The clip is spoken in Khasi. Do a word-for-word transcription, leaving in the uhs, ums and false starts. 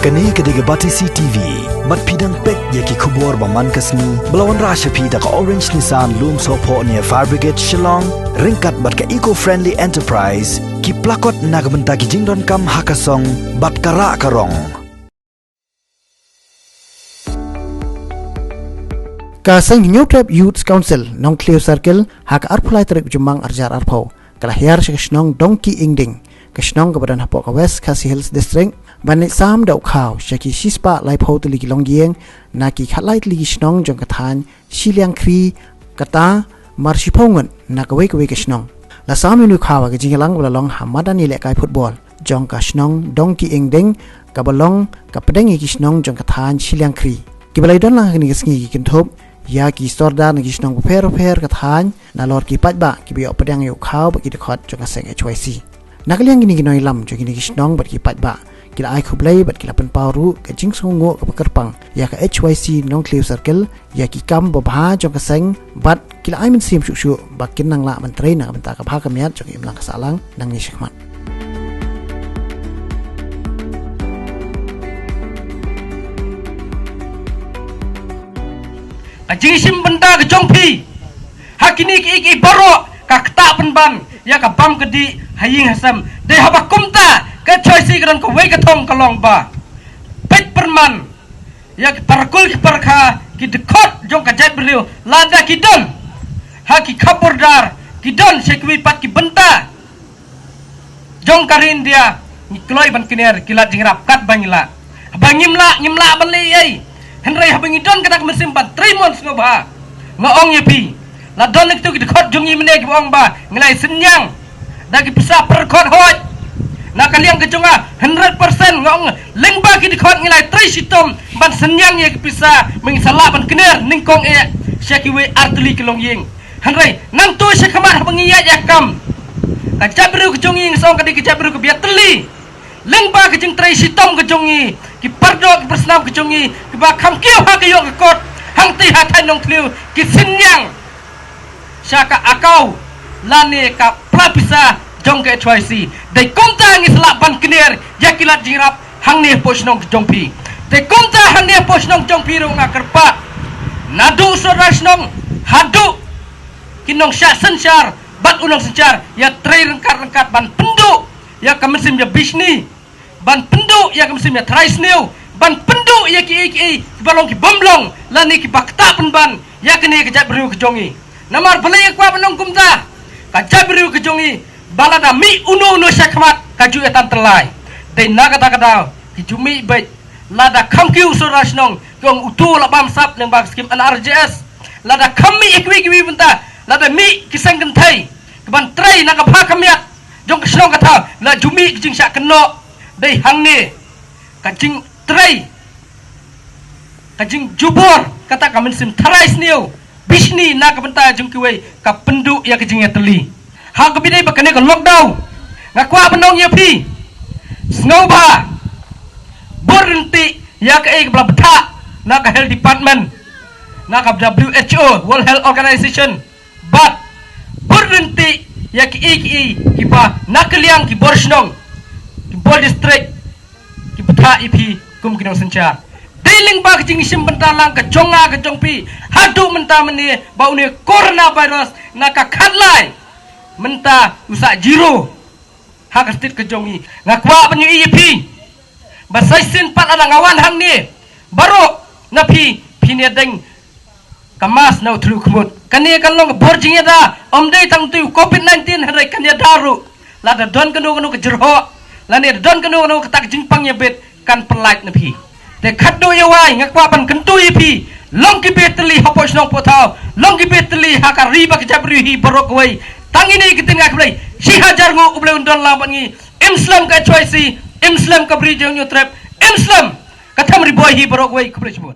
Kane ka dei ka Batesi T V. Bad phi dang peit ïa ki khubor ba man ka sngi ba la wanrah sha phi da ka Orange Nissan Lumsohphoh near Fire Brigade Shillong, ryngkat bad ka Eco Friendly Enterprise, ki plakot na ka bynta ki jingdonkam ha ka song bad ka rah ka rong. Ka seng Hynñiewtrep Youth Council Nongthliew Circle ha ka arphew lai tarik u Jymmang arhajar arphew ka la hiar sha ka shnong Dongki Ingding, ka shnong kaba don hapoh ka West Khasi Hills District, ban leit sam da u khaw sha ki shispah laiphew tylli ki longïing na ki khatlai tylli ki shnong jong ka thaiñ Shiliangkhri, kata mar shiphew ngut na kawei kawei ka shnong. La sam ïa une u khaw ha ka jingïalang ba la long ha madan ïalehkai football jong ka shnong Dongki Ingding, kaba long ka pdeng ïa ki shnong jong ka thaiñ Shiliangkhri. Kiba la ïadon lang ha kane ka sngi ki kynthup ïa ki sordar na ki shnong bapher bapher ka thaiñ, nalor ki paidbah kiba ïoh pdiang ïa u khaw bad ki dkhot jong ka seng H Y C. Na ka liang kine ki nongïalam jong kine ki shnong bad ki paidbah ki la ai khublei bad ki la pynpaw ruh ka jingsngewnguh kaba kyrpang ïa ka H Y C Nongthliew Circle ïa ki kam babha jong ka seng, bad ki la ai mynsiem shuh shuh ba kin nang lah ban trei na ka bynta ka bha ka miat jong ka imlang ka sahlang nangne shakhmat. Ka jingshim bynta ka jong phi ha kine kiei kiei baroh ka ktah pynban ïa ka bam ka dih ha ïing ha sem. Dei haba kumta ka H Y C ka don kawei ka thong, ka long ba peit pyrman ïa ki para kul ki para kha, ki dkhot jong ka jaitbynriew, lada ki don ha ki khap border, ki don sha kiwei pat ki bynta jong ka ri India, ngi kloi ban kner, ki lad jingïarap katba ngi lah. Haba ngim lah, ngim lah ban leh ei ei. Hynrei haba ngi don kata ka mynsiem ban trei mon sngewbha, nga ong ïa phi, la don ïa kito ki dkhot jong ngi mynne kiba ong ba ngi la ïa synñiang da ki pisa pyrkhot hooid. Na ka liang ka jong nga, hundred percent nga ong, lyngba ki dkhot ngi la ïa trei shitom ban synñiang ïa ki pisa ba ngin sa lah ban kner nyngkong eh sha kiwei ar tylli ki longïing. Hynrei nangta sha khmat haba ngi ïaid ïa ka kam, ka jaitbynriew ka jong ngi, nga sa ong ka dei ka jaitbynriew kaba ïatylli. Lyngba ka jingtrei shitom ka jong ngi, ki pardoh ki parsnam ka jong ngi, kiba kham kiew ha ka ïoh ka kot, hangtei ha thaiñ Nongthliew, ki synñiang sha ka account lane ka pla pisa jong ka H Y C. Dei kumta ngi sa lah ban kner ïa ki lad jingïarap hangne hapoh shnong ka jong phi. Dei kumta hangne hapoh shnong ka jong phi ruh nga kyrpad, naduh u sordar shnong haduh ki nongshah synshar bad u nongsynshar, ïa trei ryngkat ryngkat ban pynduh ïa ka mynsiem ïa bishni, ban pynduh ïa ka mynsiem ïa tharai sniew, ban pynduh ïa kiei kiei kiba long ki bym long lane kiba ktah pynban ïa kane ka jaitbynriew ka jong ngi. Namar balei nga kwah ban ong kumta? Ka jaitbynriew ka jong ngi, ba lada mih uno uno sha khmat ka ju ïa tan tyllai. Dei na kata ka daw ki ju mih beit. Lada kham kiew u sordar shnong, ki ong uto la bam sap lyngba ka skim N R L G S. Lada kham mih ïa kiwei kiwei bynta, lada mih ki seng kynthei kiban trei na ka bha ka miat jong ka shnong ka thaw, la ju mih ka jingshah kynnoh. Dei hangne ka jingtrei, ka jingjubor kata ka mynsiem tharai sniew bishni na ka bynta jong kiwei, ka pynduh ïa ka jingïatylli. Ha kaba ïadei bad kane ka lockdown, nga kwah ban ong ïa phi, sngewbha bud ryntih ïa kaei kaba la bthah na ka health department, na ka W H O, World Health Organization. Bad bud ryntih ïa kiei kiei kiba na ka liang ki bor shnong, ki bor district, ki bthah ïa phi kum ki nongsynshar. Dei lyngba ka jingshim bynta lang ka jong nga ka jong phi haduh mynta mynne ba une coronavirus na ka khatlai mynta u sah zero ha ka state ka jong ngi. Nga kwah ban ïohi ïa phi ba sa shisien pat lada nga wan hangne, baroh na phi phin ïadeng ka mask na u thlu khmut. Kane kan long ka bor jingïada, ym dei tang tu covid nineteen, hynrei kan ïada ruh lada don kano kano ka jyrhoh lane da don kano kano kata ka jingpang ïabit, kan pyllait na phi. Te khatduh ïa wai nga kwah ban kyntu ïa phi, long kiba ïatylli hapoh shnong poh thaw, long kiba ïatylli ha ka ri bad ka jaitbynriew hi baroh kawei. Tang ine i ktien nga khublei, shi hajar nguh U Blei un don lang bad ngi. Im slem ka H Y C, im slem ka Bri Jong Hynñiewtrep, im slem ka Them Ri Bhoi hi baroh kawei. Khublei shibun.